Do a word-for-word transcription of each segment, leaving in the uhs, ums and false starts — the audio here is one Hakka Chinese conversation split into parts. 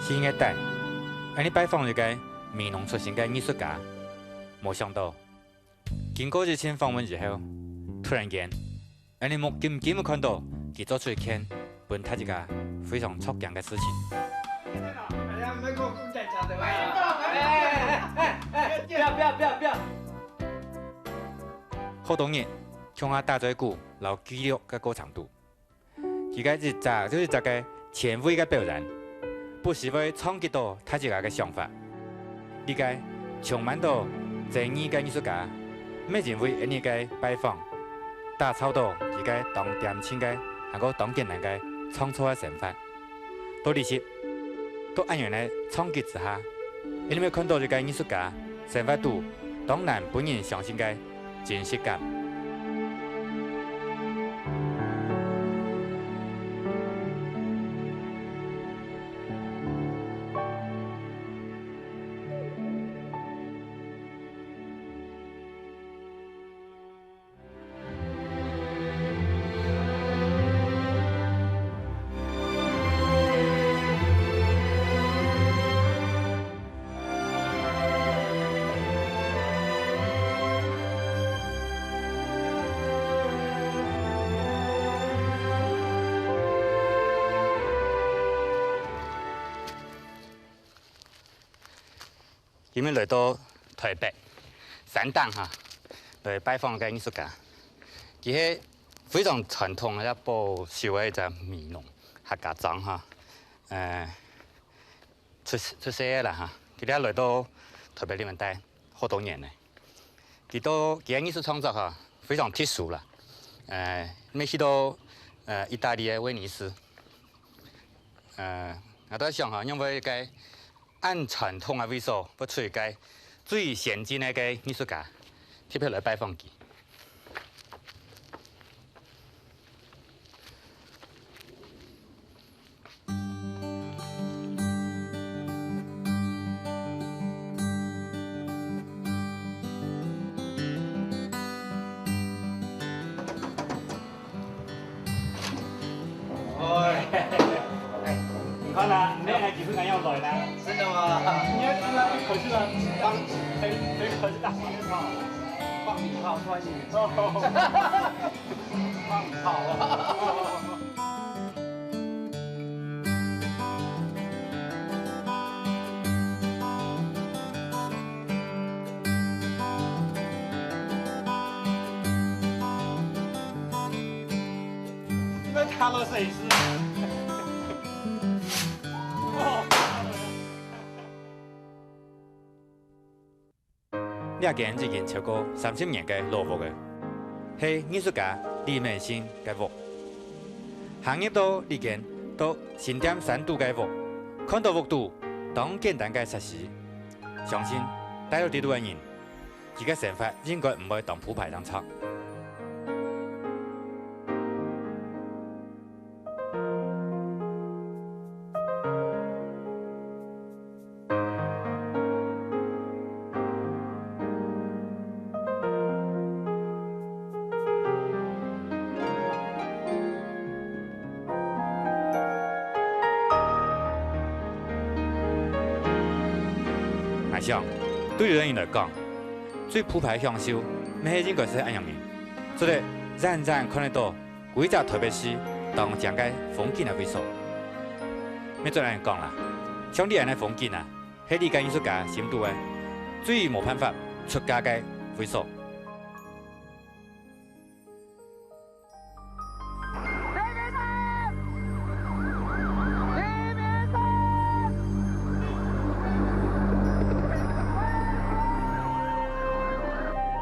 幾日等，𠊎等拜訪一個美濃出身个藝術家，無想到，經過一陣訪問以後，突然間，𠊎等目金金看到佢做出一件分大自家非常著驚个事情。哎呀，毋好講講講講的啦！哎哎哎哎，不要不要不要不要！好多日，共下打嘴鼓摎記錄个過程肚， 佢个一隻又一隻个前衛个表演，不時會衝擊到大自家个想法。這個充滿到爭議个藝術家，乜因為𠊎等个拜訪，打造到佢个當恬靜个，還過當簡單个創作个生活。到這時，到恁樣个衝擊之下，𠊎等乜看到這個藝術家生活肚當難分人相信个 真實感。 今日來到臺北山頂哈，來拜訪个藝術家，佢係非常傳統个、保守个一隻美濃客家庄哈，呃， 出出世个啦哈，佢這來到臺北這片戴好多年了。佢到佢个藝術創作哈，非常特殊啦。呃，乜去到呃義大利个威尼斯，呃，𠊎在想哈，仰會个恁傳統个位所，會出一個最先進个个藝術家，特別來拜訪佢。 哎，你看啦，你那幾分鐘要來啦？真的嗎？你要看到一口气了，放，可以，可以口气大声一点。放鞭炮，突然间。放炮啊！ 你们看到谁是？哦。 這間已經超過三十年个老屋了，係藝術家李美信个屋。行入到這間到新店山肚个屋，看到屋肚當簡單个設施，相信戴到這肚个人，佢个生活應該毋會當鋪排當差。 𠊎想，對有兜人來講，最鋪排享受，乜係應該係恁樣个，做得遠遠看得到 歸隻臺北市當靚个風景个位所。乜做恁樣講啦，像這恁个風景啊，係這個藝術家心肚个最無辦法出價个位所。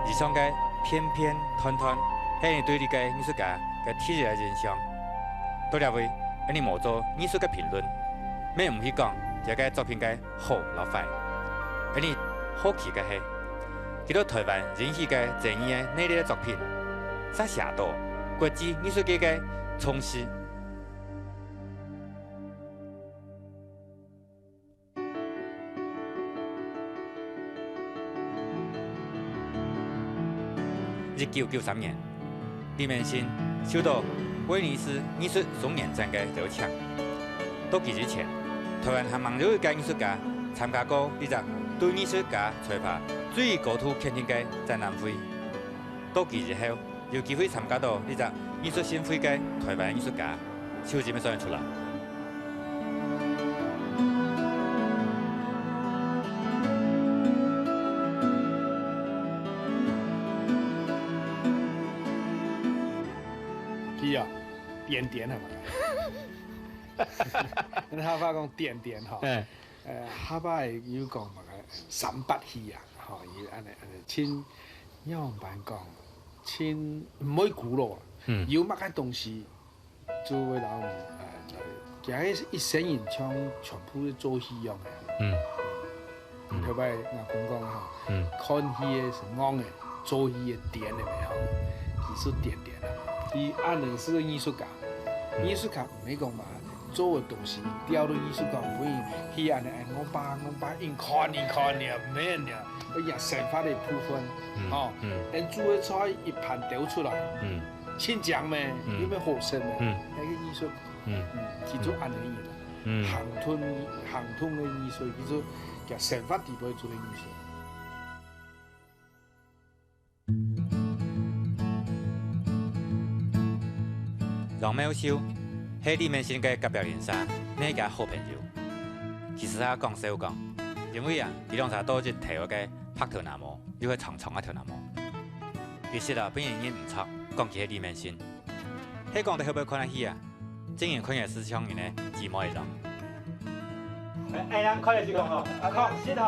以上个片片段段，係你對這個藝術家 个第一个印象。到這位，𠊎等無做藝術个評論，乜毋去講這個作品个好摎壞。𠊎等好奇个係，佢到臺灣引起个爭議个內地个作品，煞寫到國際藝術界个重視。 一九九三年，李美信受到威尼斯藝術雙年展个邀請。到佢之前，臺灣還吂有一個藝術家參加過這隻對藝術家才華最高度肯定个展覽會。到佢以後，有機會參加到這隻藝術盛會个臺灣藝術家，就真會算得出來。佢啊，癲癲係嘛？ 客話講癲癲吼，嗯。呃，客話有講麼个三八戲啊，吼，佢恁呢恁呢，盡仰般講，盡毋會古老啊，嗯。有麼个東西就會摎你，呃，佢一生人像全部做戲樣个。嗯。嗯。頭擺𠊎講講吼，嗯。看戲个係戇个，做戲个癲个吼，佢係癲癲啊。佢恁呢係藝術家，嗯。藝術家毋係講嘛， 做个東西，調到藝術家位，去恁呢，哎，𠊎爸，𠊎爸，硬看，硬看呢，毋係呢，愛養生活个部分，嗯，吼，嗯。連煮个菜一盤兜出來，嗯。盡靚咩，嗯。又咩好食咩，嗯。該个藝術，嗯。嗯，佢就恁呢个，嗯。行動，行動个藝術，佢就在生活底背做个藝術。 楊妙秀係李明信个隔壁鄰舍，也係佢个好朋友。其實啊，講笑講，因為啊，佢兩儕都一頭个白頭那毛，又係長長个頭那毛。其實啊，分人認毋著，講佢係李明信。係講到後背看下去啊， 正經看起來係像人个姊妹一樣。哎，哎，恁看起來就講哦，確實哦。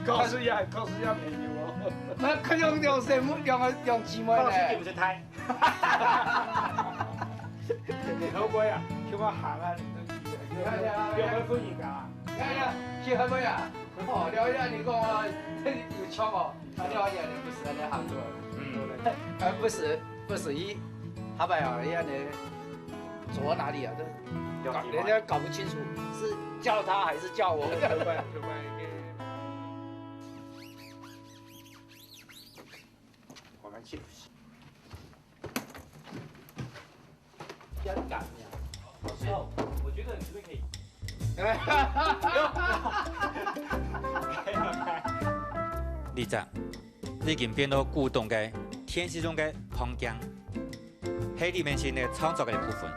確實也，確實也朋友哦。那看用兩姊妹，兩个兩姊妹呢？確實你毋係太。你好乖啊，叫我行啊，你都，你看一下，兩个婦人家。你看一下，去後背啊，哦，了解你講啊，有槍哦。 啊，你好像不是恁樣行過。嗯。啊，不是，不是，一，下擺啊，人家呢，走到哪裡啊，都搞，人家搞不清楚，是叫他還是叫我。我們去。 香港呀。哦，我覺得你這邊可以。這隻已經變到古董个電視中个放鏡，係李明信个創作个一部分。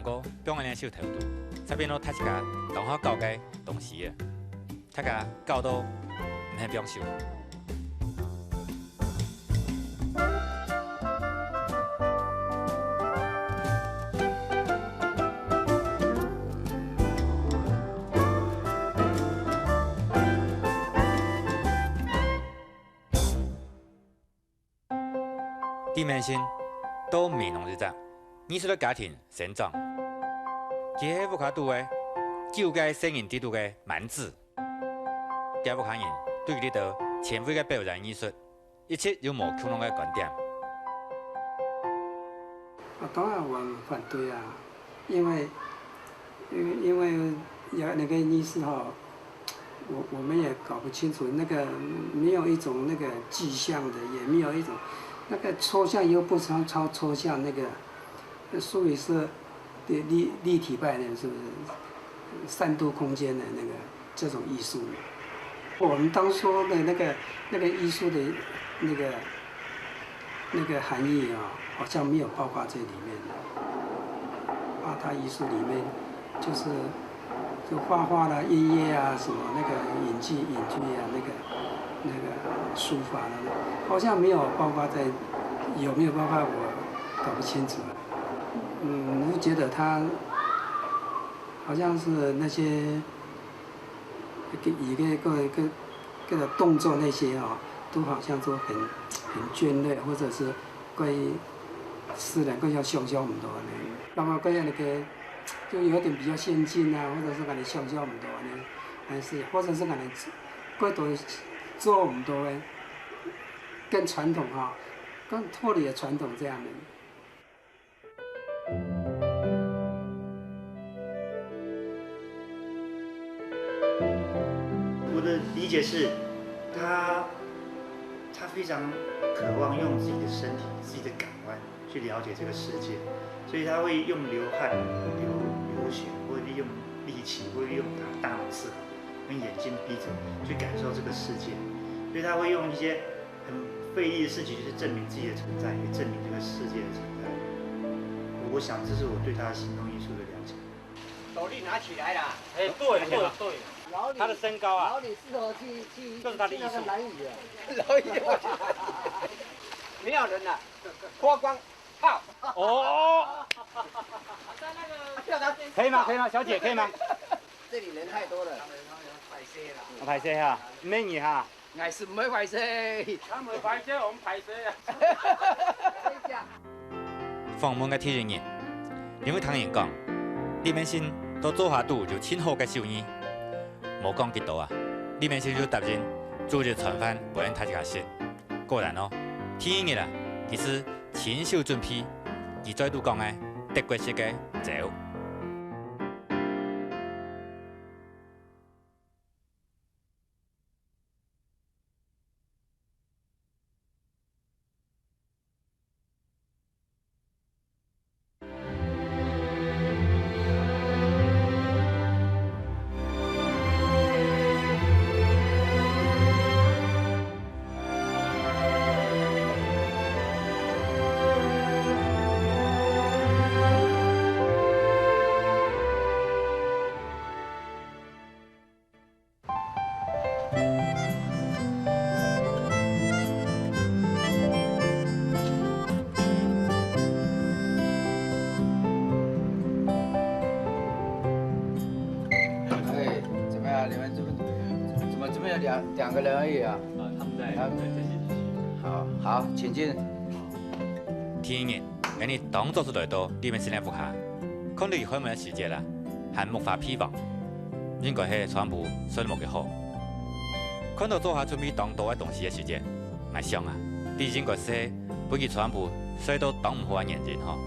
毋過，放恁樣就頭度，就變到大自家當好搞个東西啊。 大家搞到毋肯放手。李明信到美濃這隻藝術个家庭成長，佢係屋下肚个九個細人裡肚个滿子。厥屋下人對佢這兜前衛个表演藝術，一直有無共樣个觀點。啊，當然我們反對啊，因為，因為，因為有那個意思哈， 我，我們也搞不清楚，那個沒有一種那個具象的，也沒有一種那個抽象又不超，超抽象，那個，那屬於是立，立，立體派的，是不是？三度空間的那個，這種藝術。我們當初的那個，那個藝術的那個 那個含義啊，好像沒有包括在裡面。啊，它藝術裡面就是，就畫畫啦、音樂啊、什麼那個影劇、影劇啊、那個，那個書法啦，好像沒有包括在，有沒有包括我搞不清楚了。嗯，我就覺得它好像是那些 一個，一個，一個，一個動作那些哦，都好像都很，很眷戀，或者是關於私人，更要想像很多呢。那麼關於那個，就有點比較先進啊，或者是可能想像很多呢，還是，或者是可能過多做很多呢，跟傳統哈，更脫離了傳統這樣的。 我的理解是，他他非常渴望用自己的身体、自己的感官去了解这个世界，所以他会用流汗、流流血，或者用力气，会用他大脑思考，用眼睛闭着去感受这个世界，所以他会用一些很费力的事情去证明自己的存在，也证明这个世界的存在。我想这是我对他的行动艺术的了解。手力拿起来啦。哎，对对对，老李，他的身高啊，老李适合去去就是他的艺术。去那个蓝雨啊。老李，没有人了，脱光，好。哦，可以吗？可以吗？小姐，可以吗？这里人太多了。我拍谁哈？没你哈。 𠊎係毋會壞勢。佢毋會壞勢，我們壞勢啊。訪問个第一日，因為聽人講，李明信到做下肚有盡好个手藝，無講幾多啊，李明信就答應煮一餐飯分大自家食。果然哦，第二日啊，佢係親手準備，佢嘴肚講个德國式个粥。 哎，怎么样？你们怎么怎么怎么有两两个人而已啊？啊，他们在他们在这些地区。好好，请进。第一日，𠊎等當早就來到李明信个屋下，看到佢開門个時節啦，還目花披黃，應該係昨暗晡睡無幾好。看到灶下準備當多个東西个時節，𠊎想啊，這應該係分佢昨暗晡睡到當毋好个原因吼。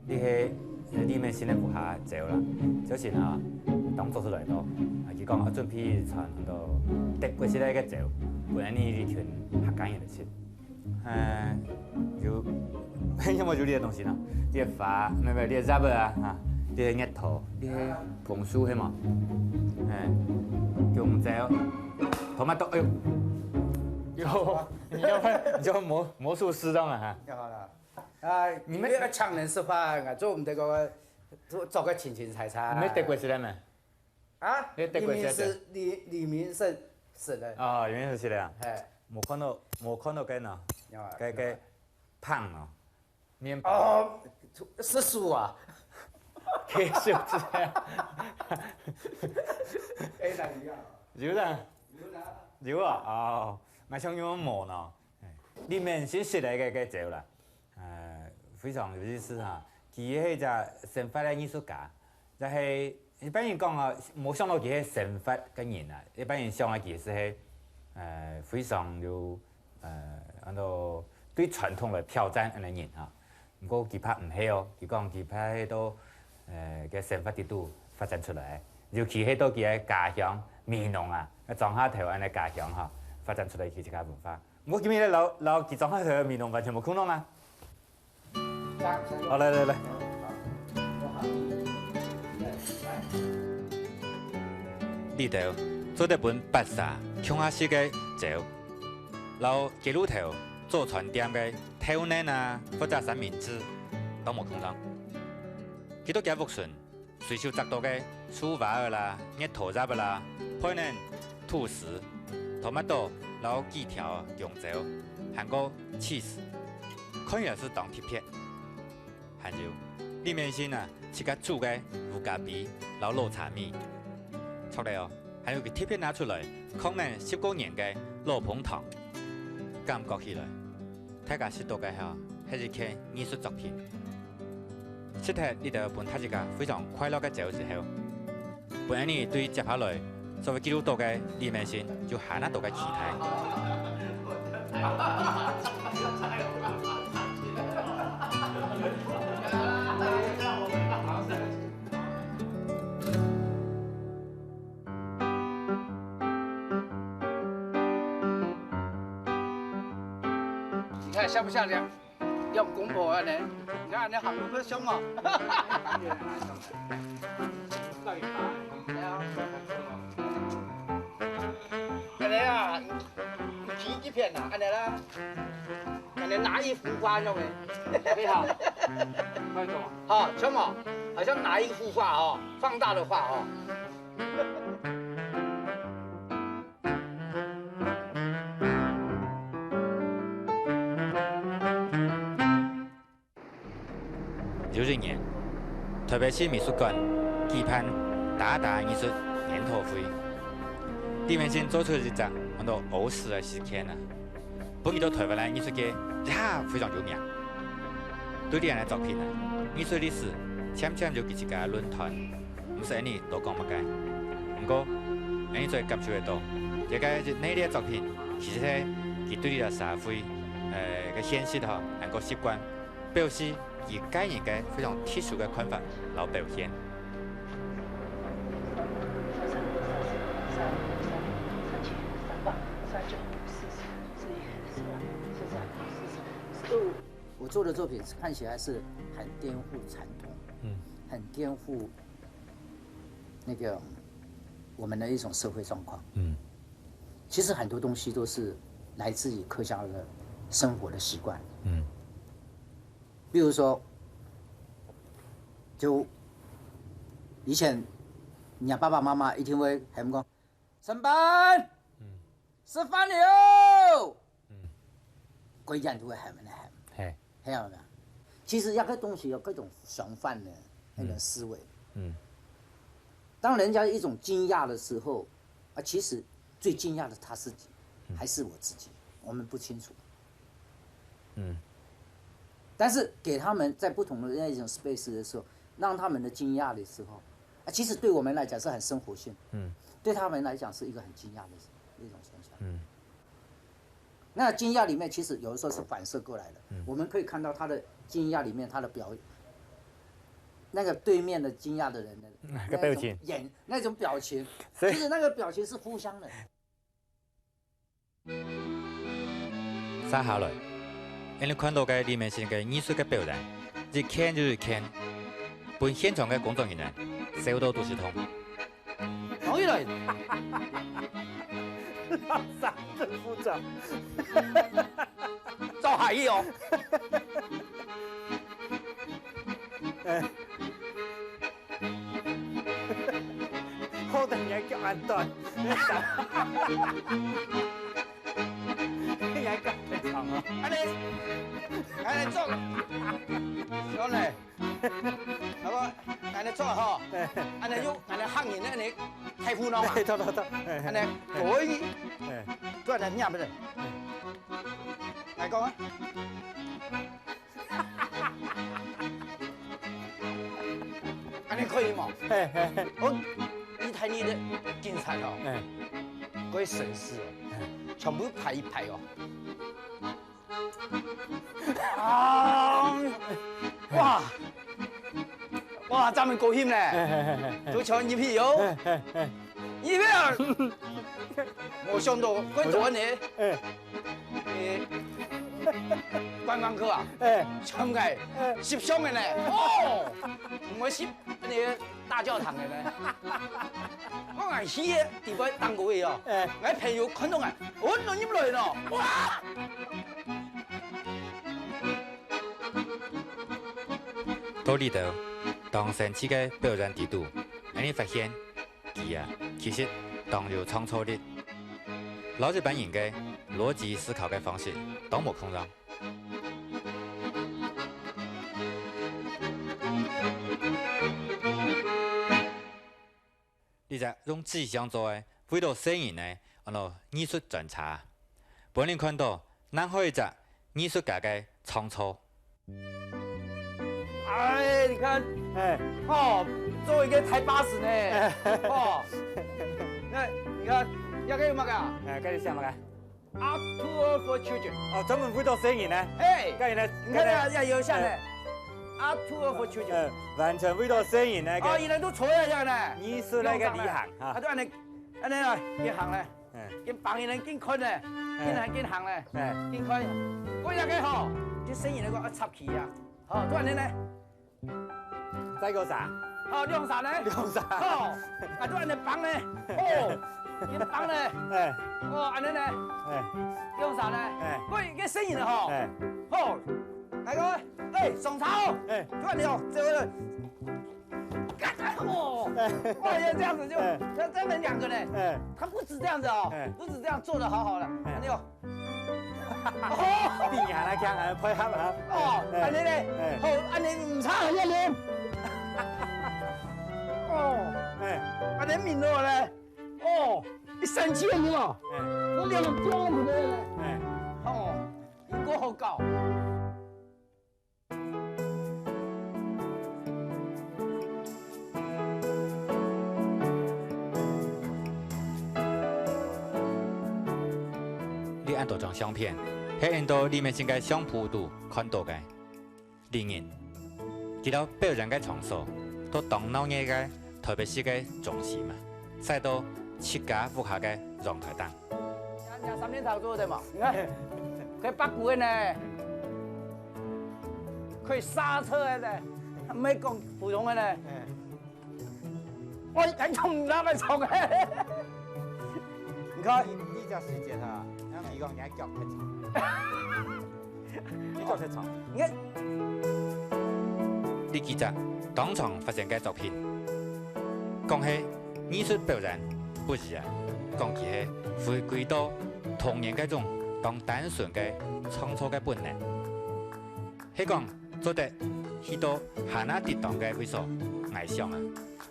這係李明信个屋下个酒啦，酒先啊，當早就來到，啊，佢講愛準備一餐到德國式个酒，分𠊎等這群客家人來食。呃，有，有無有這个東西呢？這个花，沒有沒有，這个葉仔啊，啊，這个月桃，這个紅樹係無？哎，弓蕉，tomato，哎喲，喲。 你要你要魔魔术师到哪哈？要好了。啊，你们你们要抢人是吧？啊，做我们这个做做个清清彩彩。你们德国式个没？啊？你德国式个？李明是李李明是是的。啊，李明是的啊。哎，我看到我看到个呢，要啊，该该胖哦，面包。哦，是树啊。可以是不是？哎，那你要。有的。有的。有啊，哦，那像有毛呢。 李明信食个个个酒啦，呃，非常有意思哈。佢係一隻生活个藝術家，就係一般人講啊，無想到佢係生活个人啊，一般人想啊佢係係，呃，非常有，呃，安到對傳統來挑戰恁个人哈。毋過佢怕毋係哦，佢講佢怕係到，呃，个生活底肚發展出來，尤其係到佢个家鄉美濃啊，个莊下頭恁个家鄉哈，發展出來佢自家文化。 毋過今日咧，摎摎佢莊下个美濃完全無共樣啊。好，來來來。這兜做得分八儕共下食个酒，摎街路頭早餐店个豆奶啊，或者三明治，都無共樣。去到厥屋脣， 隨手摘到个樹椏仔啦、月桃葉仔啦、poi nenn、吐司、tomato摎幾條弓蕉，還過cheese，看起來係當特別。還有，李明信啊，自家煮个烏咖啡摎老茶米。著了哦，還有佢特別拿出來，囥等十過年个老紅糖，感覺起來， 大家食到个吼，係一件藝術作品。食忒這兜分大自家非常快樂个酒之後，分𠊎等對接下來所會記錄到个李明信有還較多个期待。 你看像不像这样？像公婆恁呢，你看恁呢行路會像哦。恁呢啊，有幾幾片啊，恁呢啦，恁呢拿一幅畫樣的。你好，快走。好，像哦，好像拿一幅畫哦，放大的畫哦。 有一年，台北市美術館舉辦打打藝術研討會，李明信做出一隻安到屙屎个事件啊，分佢在台灣个藝術界一下非常有名。對這樣个作品啊，藝術歷史漸漸有佢自家个論斷，毋使恁呢多講麼个。毋過，恁呢做得感受得到，這个一系列作品，其實係佢對這个社會，呃，个現實吼，還過習慣， 表示佢個人个非常特殊个看法摎表現。我做的作品看起來是很顛覆傳統，嗯。很顛覆那個我們的一種社會狀況。嗯。其實很多東西都是來自於客家的生活的習慣。嗯。 比如說，就以前人家爸爸媽媽一定會喊講：「承班，嗯。食飯了。」嗯。歸家人都會喊恁呢喊，嘿。係啊，有沒有？其實這個東西有各種想法呢，那個思維。嗯。嗯。當人家一種驚訝的時候，啊，其實最驚訝的他自己，嗯。還是我自己，我們不清楚。 嗯。但是給他們在不同的那種space的時候，讓他們的驚訝的時候，啊，其實對我們來講是很生活性，嗯。對他們來講是一個很驚訝的一種現象。嗯。那驚訝裡面，其實有的時候是反射過來的，嗯。我們可以看到他的驚訝裡面，他的表，那個對面的驚訝的人的那個表情。那種眼，那種表情，所以其實那個表情是互相的。 接下來，𠊎兜看到个李明信个藝術个表演，一件又一件，分現場个工作人員笑到肚屎痛。王一倫，上任部長，照下去哦。哎。 好得你還叫恁短，你還敢太長啊？恁呢，恁呢做，兄弟，好無？恁呢做吼，哎。恁呢用恁呢行人恁呢太糊弄啊！哎，對，對，對，哎，哎，恁呢可以，哎。做恁呢念不得？哎。來講啊。 恁呢可以無？嘿，嘿，嘿。哦，意大利个警察哦，嘿。該紳士哦，嘿。全部排一排哦。啊，哇，哇，正經高興呢，嘿，嘿，嘿，嘿。都搶入去哦。嘿，嘿，嘿。 因為啊，無想到，關島呢，哎。誒，觀光客啊，哎。全部，哎。翕相个呢，哦，毋會翕該個大教堂个呢。𠊎去个地方當過去哦，哎。𠊎朋友看到𠊎，哦，攏入來咯，哇！到這兜，當生趣个表演底肚，𠊎兜發現， 佢啊，其實當有創造力。摎一般人个邏輯思考个方式，當無共樣。這隻用紙箱做个，為著細人个，安到藝術專車，分人看到，另外一隻藝術家个創造。 哎，你看，哎。哦，做一個大巴士呢，哎。哦，那你看，這個有麼个啊？哎，該係寫麼个？Art tour for children。哦，專門為著細人呢。嘿，該原來，你看這，這有寫呢，哎。Art tour for children。哎，完全為著細人呢，哦，原來都坐在這呢。藝術个一個旅行，哈。啊，都恁呢，恁呢啊，一行呢。 哎。緊幫佢等緊看呢，哎。緊行緊行呢，哎。緊看。過一個吼，這聲音來講愛插起啊，吼，做恁呢呢，再過啥？吼，兩儕呢？兩儕。吼，啊，做恁呢放呢，哦，你放呢，哎，哦，恁呢呢，哎，兩儕呢，哎，喂，這聲音吼，哎，吼，來講，哎，上場，哎，做恁呢哦，這個，幹，哦，哎，哇，要這樣子就，哎，要他們兩個呢，哎，他不止這樣子哦，哎，不止這樣做得好好了，哎，還有。 哦，比你還要強，還要配合啊。哦，哎，恁呢呢？哎，好，恁呢毋差很遠呢。哦，哎，恁呢明了咧。哦，一生氣了，你哦。哎，我兩个标准的。哎，哦，你过好搞。 這恁多張相片，係𠊎到李美心个相簿肚看到个。這日，佢兜表演个場所，在當鬧熱个臺北市个中心啊，徙到自家屋下个陽臺頂。 你看，你看三面草做得嘛？你看，可以八股的呢，可以刹车的呢，毋係講普通的呢。我完全毋知道該種的。你看，你，你這時節哈，人講你个腳太長。 你做得唱。你看，這幾隻當常發生个作品，講係藝術表演不而已啊，講佢係回歸到童年該種當單純个創作个本能。係講做得去到還較適當个位所𠊎想啊，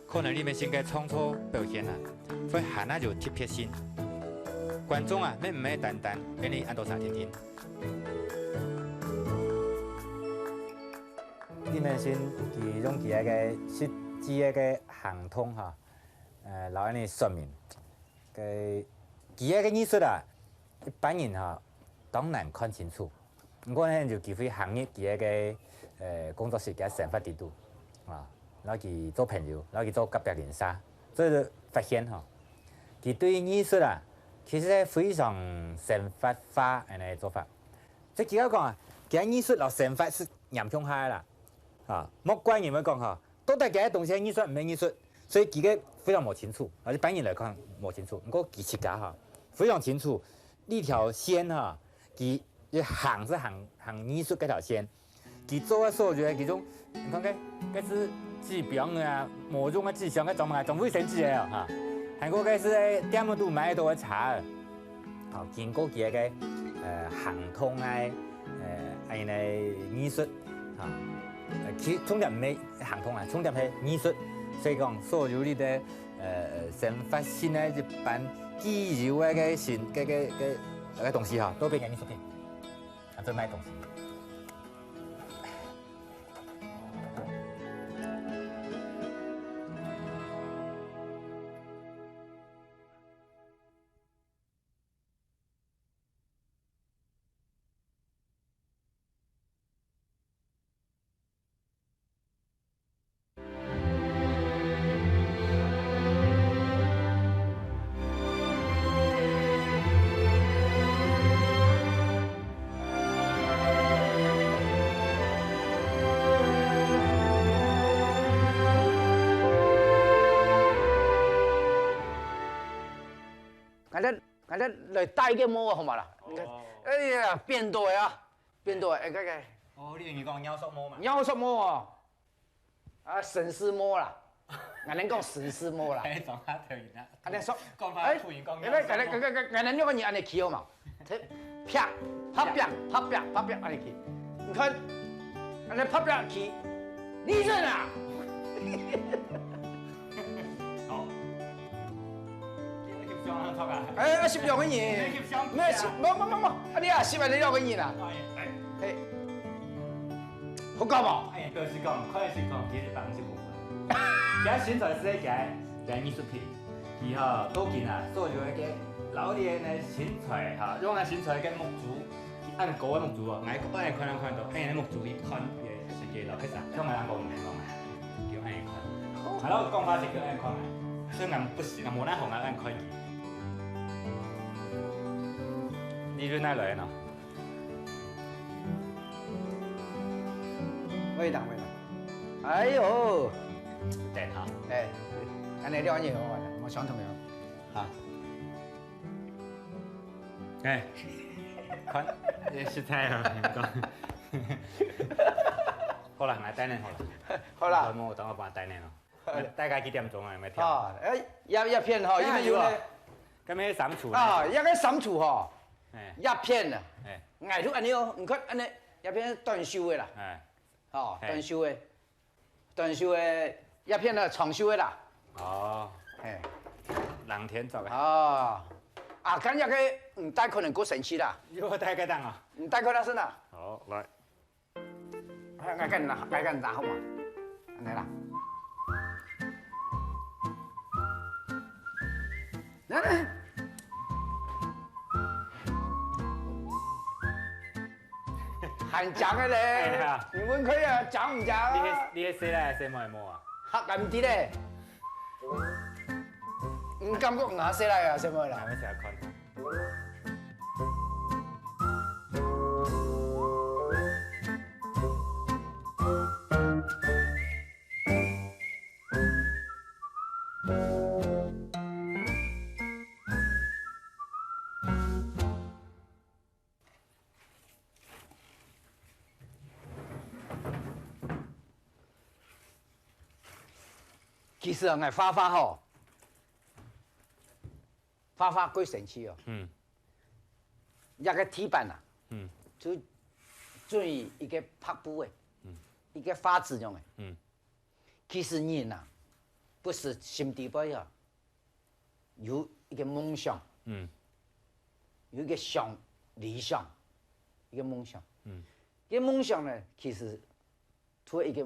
可能李美心个創作表現啊，會還較有特別性。觀眾啊，乜毋係單單恁呢恁多儕定定。 李美心佢用佢个實際个行動哈，呃，摎𠊎等說明，个，佢个藝術啊，一般人哈，當難看清楚。毋過呢，有機會行入佢个，呃，工作室，佢个生活裡肚，啊，摎佢做朋友，摎佢做隔壁鄰舍，所以就發現吼，佢對藝術啊，其實係非常生活化恁呢做法。 即係佢講啊，佢个藝術摎生活係黏共下个啦。啊，莫怪人會講吼，到底佢个東西係藝術毋係藝術，所以佢个非常無清楚，啊，一般人來看無清楚。毋過佢自家吼，非常清楚，這條線吼，佢一行係行，行藝術該條線，佢做个所有个其中，你看該，該係紙標啊，無用个紙箱，該裝麼个？裝衛生紙个哦，哈。還過該係店肚買得到个茶。 吼，經過佢个，呃，行動个，呃，恁呢藝術，吼，呃，其實重點毋係行動啊，重點係藝術。所以講，所有你个，呃，生活性个一般既有个，个形，个，个，个，个東西吼，都變成藝術品，啊，做賣東西。反正 𠊎等來戴一個帽仔好無啦？哦。哎呀，變多啊，變多，哎，該，該。哦，你等於講鳥叔帽嘛？鳥叔帽哦，啊，紳士帽啦，𠊎等講紳士帽啦。哎，講下頭音啊。𠊎等說，講話哎，土音講鳥叔帽。哎，𠊎等，𠊎等，𠊎等，𠊎等六個人恁呢企好無？啪，啪啪，啪啪，啪啪，恁呢企。你看，恁呢啪啪企， 李正啊！好。你翕相啊，拍啊。哎，啊，翕兩個人。你翕相片啊。無，翕，無，無，無，無，啊，你啊，翕啊，你兩個人啊。哎，哎。嘿，好搞無？哎，表示講，看是講，其實百分之五十。其實身材係一個，一個藝術品。佢吼，都緊啊，所有个老年个身材哈，用个身材跟目珠 恁高个目珠哦，𠊎愛看愛看到，哎，目珠一看，也是个老開始啊，像𠊎人講毋能講啊，就恁樣看。好了，講話是叫恁樣看啊，所以𠊎毋行啊，𠊎無恁好啊，恁樣看佢。你對哪來个呢？味道味道。哎呦，等哈，哎，恁樣料理好啊，我想怎么样？好。哎，看，這食材啊，講。好了，來帶呢，好了。好了。等我，等我幫佢帶呢哦。大概幾點鐘啊？有沒有跳？啊，哎，一一片吼，因為有呢。該沒上廚呢。啊，一个上廚吼，哎，一片啊，哎，矮度恁樣哦，你看恁樣，一片短壽个啦，哎，哦，嘿，短壽个，短壽个，一片呢長壽个啦，哦，嘿，冷天做个，哦，啊，看這个，嗯，帶可能過生氣啦，又帶个蛋啊，嗯，帶可能是啦，好，來。 哎，𠊎跟你拿，𠊎跟你拿好嘛？來啦。來來。還靚个嘞，哎呀，你問佢啊，靚毋靚啊？你係，你係細倈還係細妹無啊？哈，敢知咧？你感覺𠊎細倈啊，細妹啦？還沒試看。 其實啊，𠊎畫畫吼，畫畫過生趣哦。嗯。這个地板啊，嗯，就準一个白布个，嗯，一个畫紙樣个。嗯。其實人啊，不時心底背啊，有一个夢想，嗯，有一个想理想，一个夢想。嗯，這个夢想呢，其實 涂了一个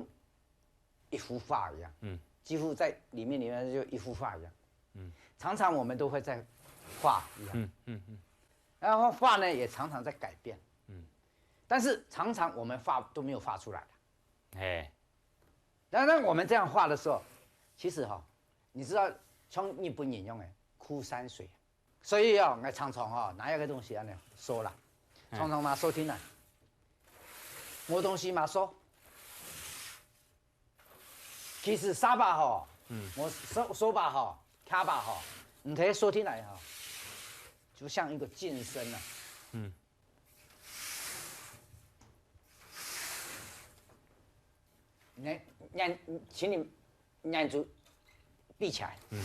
一幅画一样，嗯，几乎在里面里面就一幅画一样，嗯，常常我们都会在画一样，嗯嗯嗯，然后画呢也常常在改变，嗯，但是常常我们画都没有画出来，哎，当然我们这样画的时候，其实哈，你知道像日本人用的枯山水， 所以哦，我常常哦拿一个东西安尼说啦，常常嘛说天啊，无东西嘛说。其实沙发吼，嗯，我说说吧吼，卡吧吼，你可以说天来吼，就像一个健身啊。嗯。你眼，请你眼珠闭起来。嗯。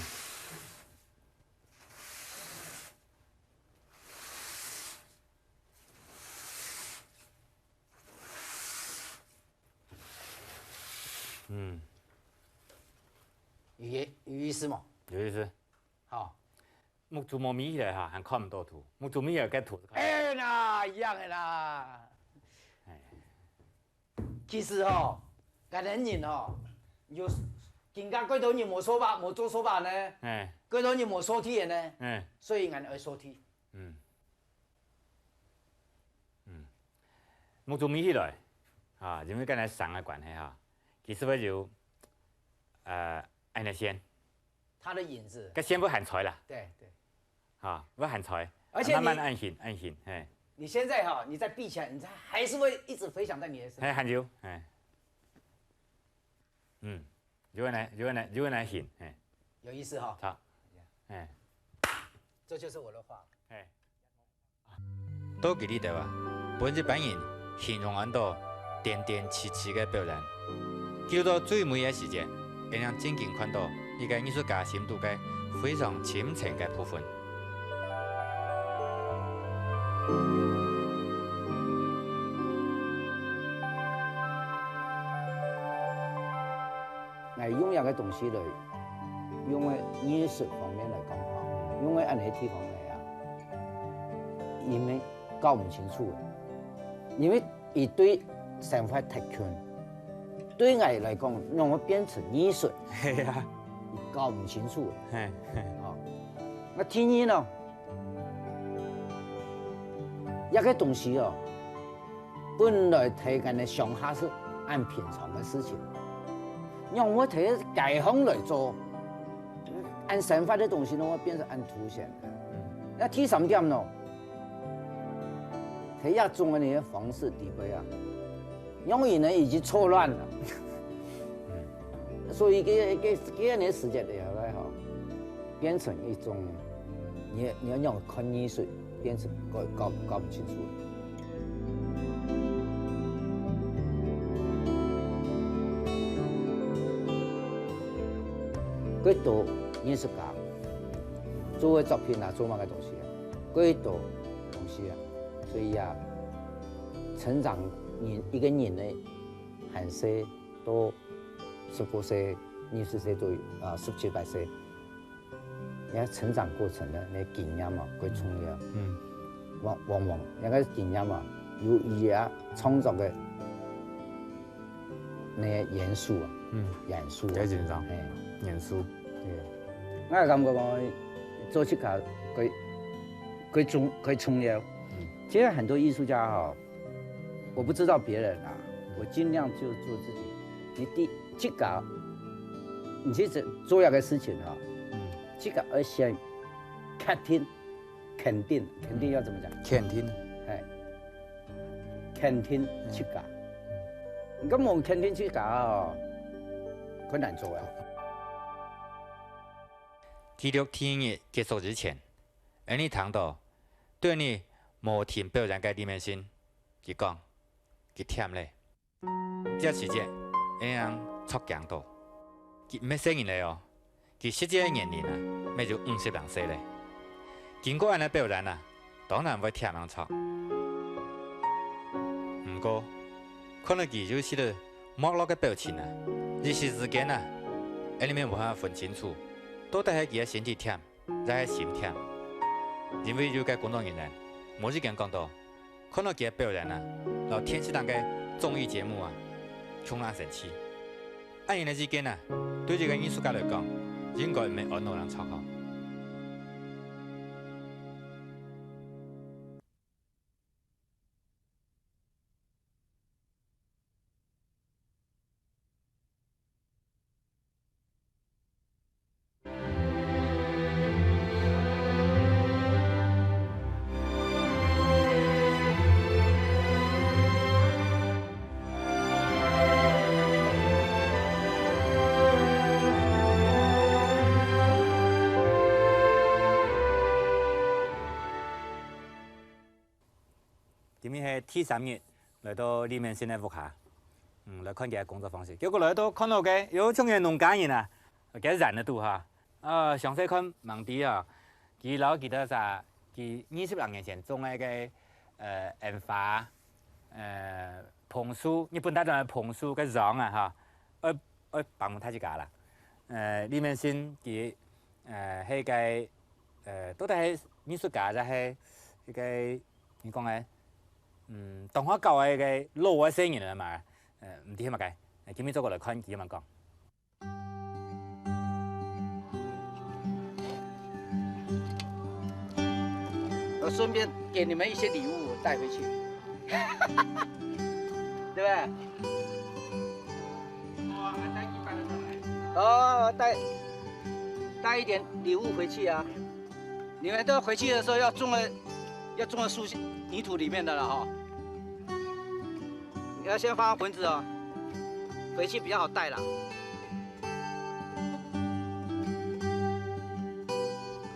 嗯，有意有意思无？有意思。好，目珠擘眯起来哈，还看毋到图。目珠眯起来，该图是看得到。哎，那一样的啦。哎，其实吼，个人人吼，有更加几多人无说法，无做说法呢？哎，几多人无说题的呢？哎，所以俺爱说题。嗯。 嗯，目珠眯起来，啊，因为刚才生个关系哈，其实会有，呃，按个线，他的影子。个线会很垂啦，对对，啊，会很垂，而且你慢慢按形，按形，嘿，你现在哈，你再闭起来，你还是会一直回想在你的身上。嘿，还有，嘿，嗯，有人来，有人来，有人来形，嘿，有意思哈。好，嘿，这就是我的话。嘿。 到佢這兜啊，分一班人形容安到點點滴滴个表演。去到最尾个時節，𠊎等正經看到一个藝術家心肚个非常深層个部分。 𠊎用這个東西來，用个藝術方面來講吼，用个恁樣个地方來啊，因為搞毋清楚个，因為佢對生活忒近，對𠊎來講，讓𠊎變成藝術，係啊，佢搞毋清楚个。係，係。哦，該第二呢，這个東西哦， 本來在𠊎等个鄉下係恁平常个事情，仰會在街項來做，恁生活个東西，仰會變成恁凸顯。該第三點呢，在這種个方式底背啊，让人呢已经错乱了。所以这个这个这个时间的来哈，变成一种你你要让看艺术，变成搞搞搞不清楚。过多艺术家做个作品啊，做么个东西啊，过多东西啊，所以啊，成长人一个人呢， 还是到十八岁、二十岁左右，啊，十七八岁，你看成长过程的那经验嘛，会重要。嗯。往往往那个经验嘛，有伊啊创作的那个元素啊，嗯，元素啊，要紧张，嘿，元素。对，我感觉讲做这个会会重会重要。嗯，其实很多艺术家哈， 我不知道别人啊，我尽量就做自己。你第自家，你去做做一个事情哈，嗯，自家要先肯定，肯定，肯定要怎么讲？肯定。哎，肯定自家。你根本肯定自家哦，困难做啊。紀錄第一日結束之前， 𠊎俚聽到對日無停表演个李明信，佢講，佢悿咧。這時節，𠊎俚著驚到。佢毋係細人咧哦，佢實際个年齡啊，乜有五十零歲咧。經過恁樣表演啊，當然會悿恁樣著。毋過，看到佢有時仔䀯落个表情啊，一時之間啊，𠊎俚乜無辦法分清楚，到底係佢个身體悿， 也係心悿。因為有个工作人員無意間講到，看到佢个表演啊，摎電視頂个綜藝節目啊，共樣生趣。恁樣个意見啊，對一个藝術家來講，應該毋係安到恁著好。 今日係第三日來到李明信个屋下，嗯，來看佢个工作方式。結果來到看到个，有像个農家人啊，佢个園仔肚哈，啊，詳細看吂知啊，佢摎佢兜儕，佢二十零年前種个个，呃，櫻花，呃，楓樹，日本大專个楓樹个秧啊哈，愛愛幫佢自家啦。呃，李明信佢，呃，係个，呃，到底係藝術家，抑係一个 你講个，嗯，當好搞个一个老个細人仔嘛，呃，毋知係麼个，呃，今日做過來看佢仰般講。我順便給你們一些禮物帶回去，對不對？哦，帶帶一點禮物回去啊。 你們都回去的時候要種的，要種的樹泥土裡面的了哈。你要先放盆子哦，回去比較好帶啦。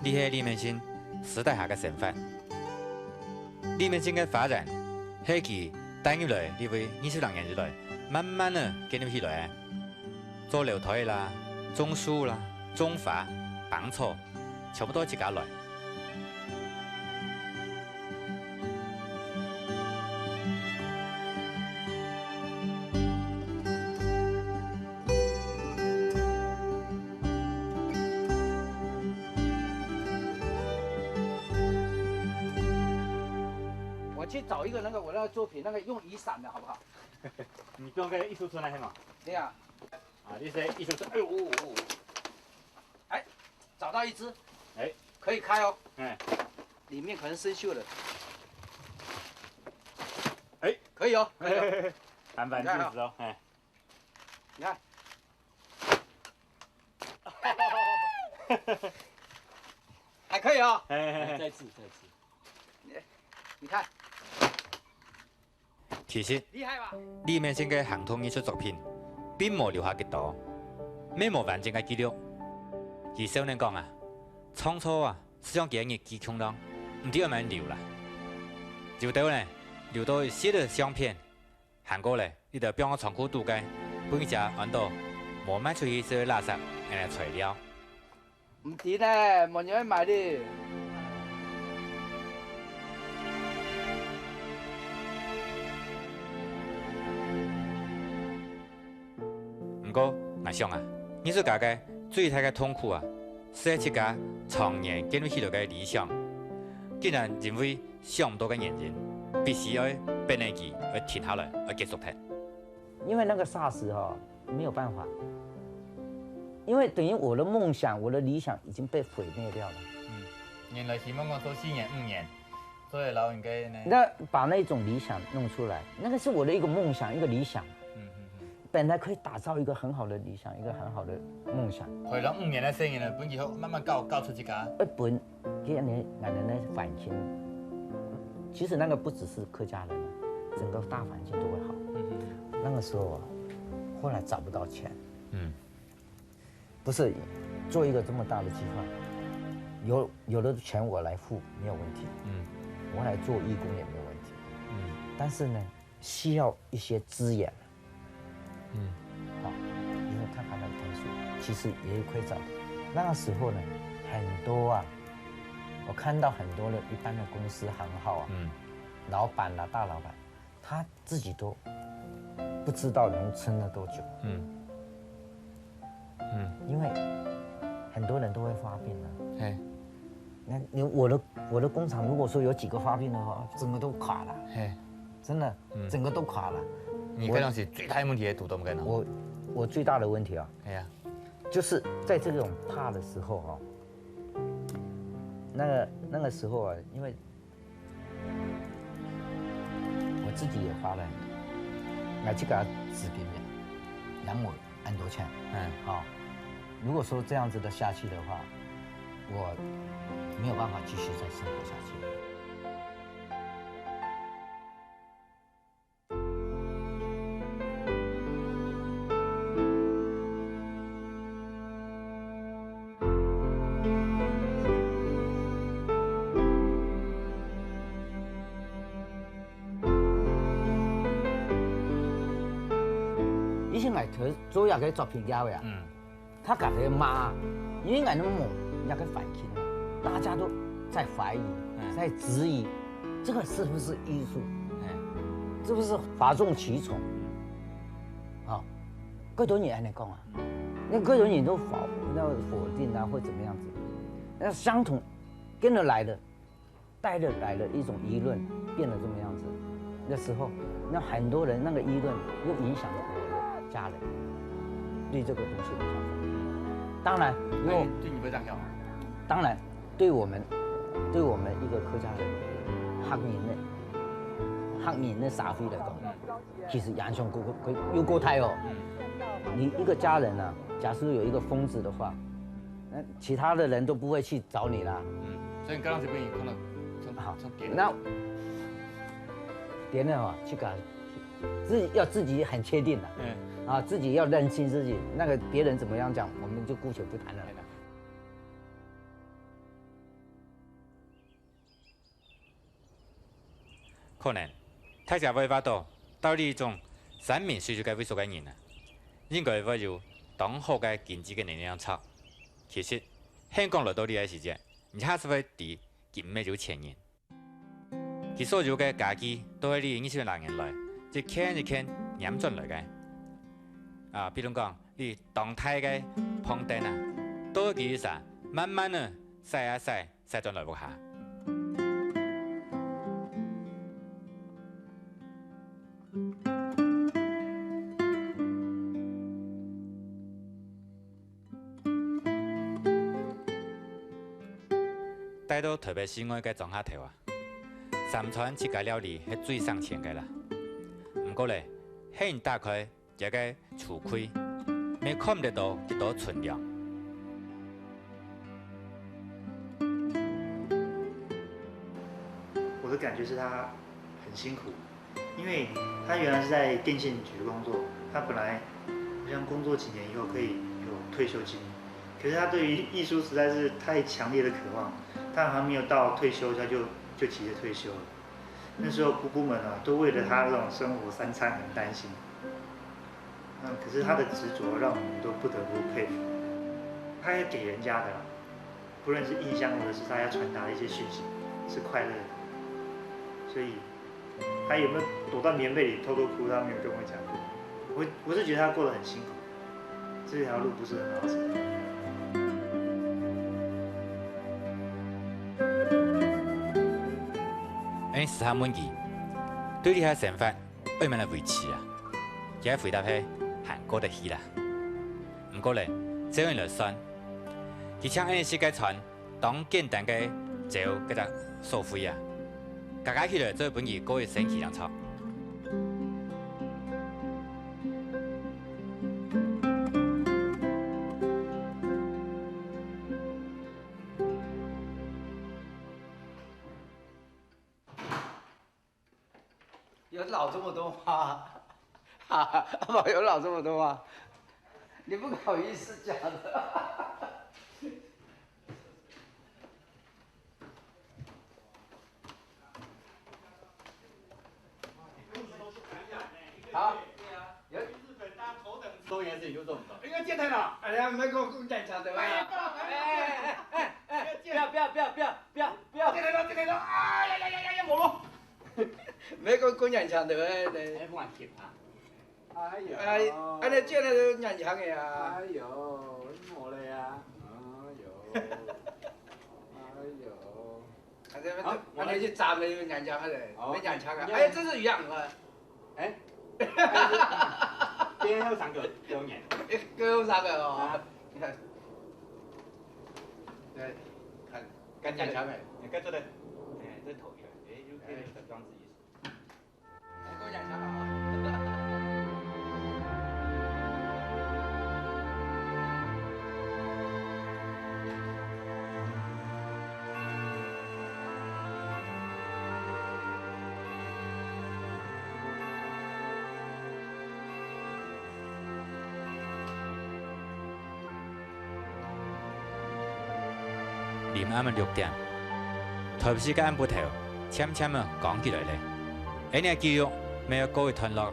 這係李明信私底下个想法。李明信个花園，係佢帶入來這位二十零年以來，慢慢仔建立起來个。 做樓梯啦，種樹啦，種花，挷草，全部都自家來。我去找一個那個我那個作品那個用雨傘的好不好？ 你種个藝術春來係無？對啊。啊，你係藝術春，哎呦，哦，哦，哦。哎，找到一支，哎，可以開哦。哎，裡面可能生鏽了。哎，可以哦，可以哦。還蠻真實哦，哎。你看，還可以哦。哎，哎，哎，再次，再次。你，你看。其實，李美信个行動藝術作品並無留下幾多，乜無完整个記錄。佢少年講啊，創作啊，係像佢个日記共樣，毋知愛毋愛留啦。有兜呢，留到一息仔相片，還過咧，這兜放到倉庫肚个，分佢姐安到無賣出去就係垃圾，恁樣材料。 毋知呢，無人愛買哩。毋過，𠊎想啊，藝術家个最大个痛苦啊，係自家長年建立起來个理想，竟然因為想毋到个原因，必須愛逼等佢愛停下來，愛結束忒。因為那個SARS哈， 沒有辦法，因為等於我的夢想、我的理想已經被毀滅掉了。嗯，原來希望講做四年、五年，做得摎人个呢。那把那種理想弄出來，那個是我的一個夢想、一個理想，嗯嗯嗯，本來可以打造一個很好的理想、一個很好的夢想。可以摎五年个細人呢，分佢好慢慢教教出自家。呃，本其實你俺人的環境，其實那個不只是客家人啊，整個大環境都會好。嗯嗯那個時候啊，後來找不到錢，嗯不是做一個這麼大的計劃，有有的錢我來付沒有問題，嗯我來做義工也沒有問題，嗯但是呢，需要一些資源。嗯啊，因為看他的分數，其實也會虧少。那個時候呢，很多啊，我看到很多的一般的公司行號啊，嗯老闆啦、大老闆，他自己都不知道能撐了多久，嗯嗯，因為很多人都會發病啊。嘿那你我的我的工廠如果說有幾個發病的話，整個都垮了，嘿，真的，嗯整個都垮了。你該當時最大个問題係堵到麼个呢？我我最大的問題啊，哎呀，就是在這種怕的時候哈、那個那個時候啊，因為我自己也花了很多，我自家資金也養我很多錢，嗯好、如果說這樣子的下去的話，我沒有辦法繼續再生活下去。 以前𠊎頭做一個作品家个啊，嗯他感覺罵，因為𠊎等無一個環境，大家都在懷疑，嗯在質疑，這個是不是藝術？哎是不是譁眾取寵？啊，蓋多人恁樣講啊，那蓋多人都否那否定啊，或怎麼樣子。那相同跟著來的，帶著來的一種輿論變得這麼樣子的時候，那很多人那個輿論又影響了我的家人對這個東西的想法。當然，因為對你會這樣想嗎？當然，對我們對我們一個客家人，客人的客人的社會來講，其實影響過過有夠大哦。你一個家人啊，假使有一個瘋子的話，那其他的人都不會去找你啦。嗯，所以你剛剛是被你看到從好從點那點了啊，去搞，自己要自己很確定的嗯啊，自己要認清自己，那個別人怎麼樣講，我們就姑且不談了。可能大家會話到，到這種山明水秀个位所个人啊，應該會有當好个經濟个能力樣差。其實，香港來到這个時節，你還係會知佢毋係有錢人。佢所有个家具都係這二十零年來一件一件拈轉來个。啊，比如講，這當大个膨燈啊，都係佢一儕慢慢仔洗啊洗， 洗轉來屋下。戴到台北市外个庄下頭啊，三餐自家料理係最省錢个啦。毋過咧，係你打開 這个櫥櫃，乜看毋得到幾多存糧。我的感覺是他很辛苦，因为他原来是在电信局工作，他本来好像工作几年以后可以有退休金，可是他对于艺术实在是太强烈的渴望，他还没有到退休，他就就急着退休了。那时候姑姑们啊，都为了他这种生活三餐很担心。嗯，可是他的执着让我们都不得不佩服。他也给人家的啦，不论是印象或者是他要传达的一些讯息，是快乐的。所以他有没有躲到棉被里偷偷哭，他没有跟我讲过。我我是觉得他过得很辛苦，这条路不是很好走。恁試下問佢，對這下生活愛仰般來維持啊？佢个回答係還過得去啦。毋過咧，照你來算，佢淨恁細个賺， 當簡單个朝該隻所費啊，加加起來做分佢過一星期當長。有老这么多吗？哈哈，阿宝有老这么多吗？你不好意思讲的。好，有日本大家头等，中原事情就做不到，应该见太了。哎呀，没跟我讲讲的吧？哎哎哎哎哎，不要不要不要不要不要不要！见太了，见太了！哎呀呀呀呀呀，没了。没跟我讲讲的，哎，不敢听啊。 哎呦，哎，恁呢见了就眼强个啊。哎呦，你无了呀？哎呦，哎呦。反正啊，恁呢就站了就眼强个嘞，哦，没眼强啊。哎，这是鱼养的。哎，今天有三个，有眼。哎，各有三个哦。啊。你看，对，看，跟眼强个。你看这个，哎，这头一个，哎，有可能是装置艺术。 臨暗个六點，台北市个暗晡頭漸漸个光起來咧。𠊎等个紀錄乜愛告一段落。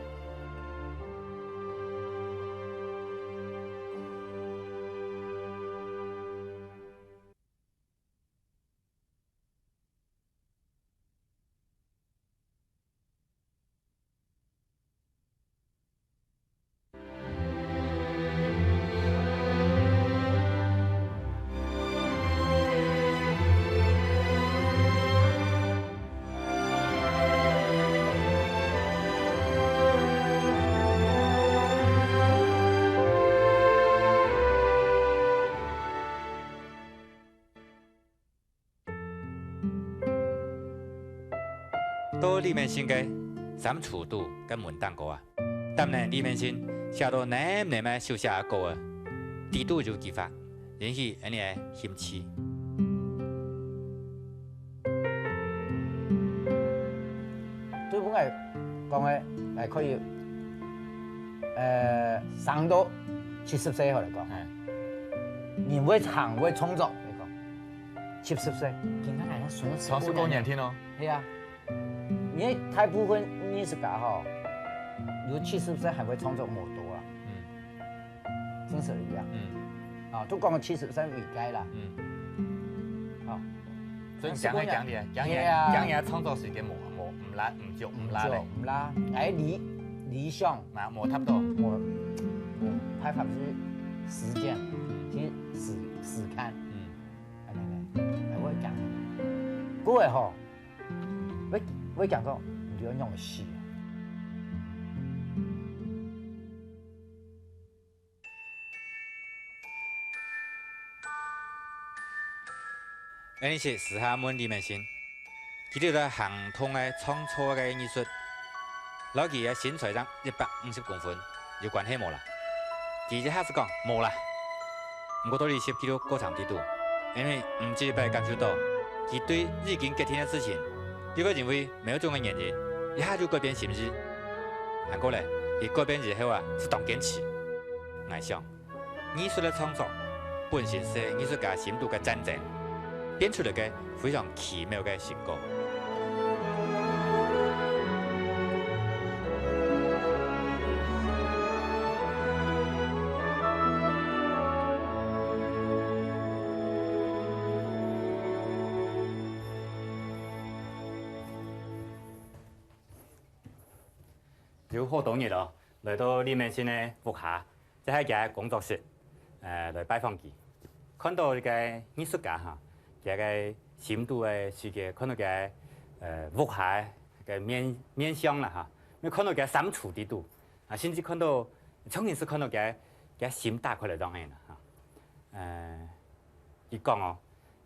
到李明信个三初度个門頂高啊，擔任李明信寫到淰淰个手寫个稿仔，底肚有幾發，引起𠊎等个興趣。對𠊎來講个，還可以，呃，生到七十歲好來講，嗯。人會長，會創作來講。 七十歲。今天還要說十過年聽哦。係啊，因為大部分藝術家吼，有七十歲還會創作無多啊。嗯。真係一樣。嗯。啊，都講七十歲為界啦。嗯。啊。所以你講个講个，講个，係啊。講个創作時間無，無，毋拉，毋足，毋拉咧。毋足，毋拉。哎，理，理想。嘛，無達到。無，無辦法去實踐，去試，試看。嗯。 恁呢呢，𠊎會講，過後吼，會，會講講，你愛仰般死啊？𠊎等試下問李明信， 佢兜个行動个創作个藝術，摎佢个身材正一百五十公分有關係無啦？佢一下子講無啦。毋過到這集記錄過程底肚，因為毋止一擺感受到，佢對已經決定个事情，又會因為某種个原因，一下就改變心意。還過咧，佢改變以後啊，係當堅持。𠊎想，藝術个創作，本身係藝術家心肚个戰爭，變出來个非常奇妙个成果。 有好多日哦，來到李滿信个屋下，這係佢个工作室，呃，來拜訪佢。看到這个藝術家哈，佢个心肚个世界，看到佢个，呃，屋下个面，面相啦哈，又看到佢个衫櫥底肚，啊，甚至看到，常常係看到佢个，佢个心打開來當然啦哈。呃，佢講哦，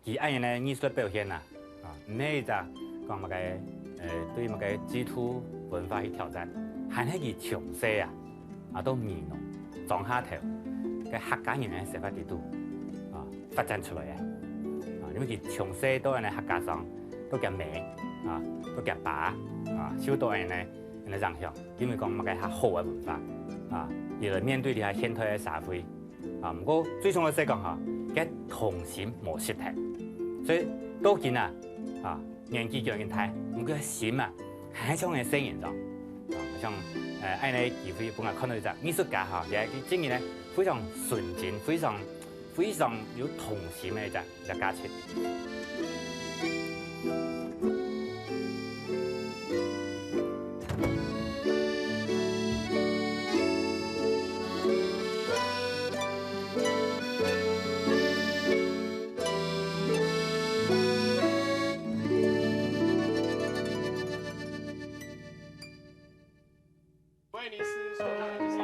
佢恁樣个藝術表現啊，啊，毋係一隻講麼个，呃，對麼个制度文化去挑戰，還係佢從細啊，啊，到美濃、莊下頭，个客家人个生活底肚，啊，發展出來个。啊，因為佢從細到恁樣客家庄，到佢姆，啊，到佢爸，啊，受到恁樣个，恁樣影響，因為講麼个較好个文化，啊，佢來面對這下現代个社會， 啊，毋過最重要係講吼，佢个童心無失忒。所以到今啊，啊，年紀已經大，毋過心啊，還像个細人樣。啊，像，呃，恁樣个機會，分𠊎看到一隻藝術家吼，佢个經營呢，非常純真，非常，非常有童心个一隻，一隻價值。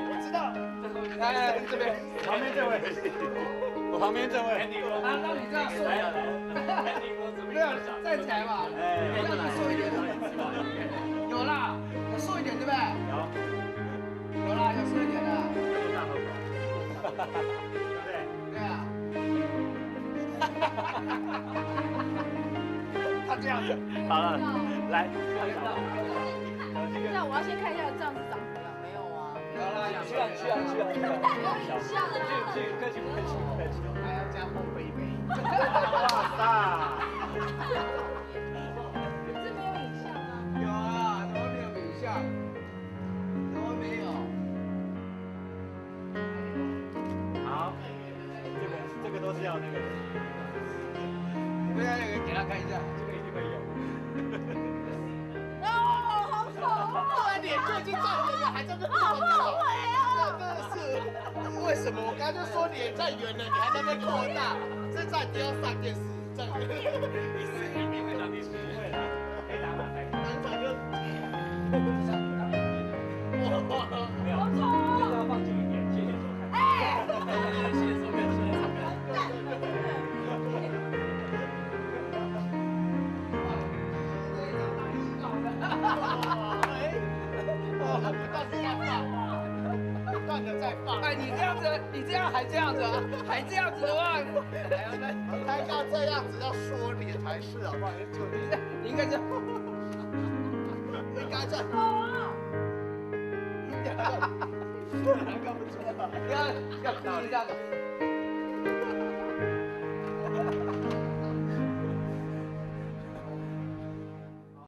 我知道。哎，这边，旁边这位，我旁边这位。啊，那你这样说一点。没有，站起来嘛。哎，你这样子瘦一点。有啦，有瘦一点，对不对？有。有啦，有瘦一点啦。对不对？ 对啊。他这样子。好了，来，看一下。那我要先看一下这样子长怎样，没有啊？有啦，有需要，需要，需要。有影像啊。这个，这个，客气，不客气，不客气。还要加厚杯一杯。哇塞！这没有影像啊。有啊，怎么没有影像？怎么没有？ 好，这个，这个都是要那个。你们要有人给他看一下，这个一定会有。哦，好丑哦！他的脸就已经站远了，还在那边扩大。好后悔哦！这真的是，为什么？我刚刚就说脸站远了，你还在那边扩大，这站低要上电视。 哎，你这样子，你这样还这样子啊？还这样子的话，还要再，他要这样子要说你才是，好不好？就你，你应该这样，应该这样。要，要故意这样子。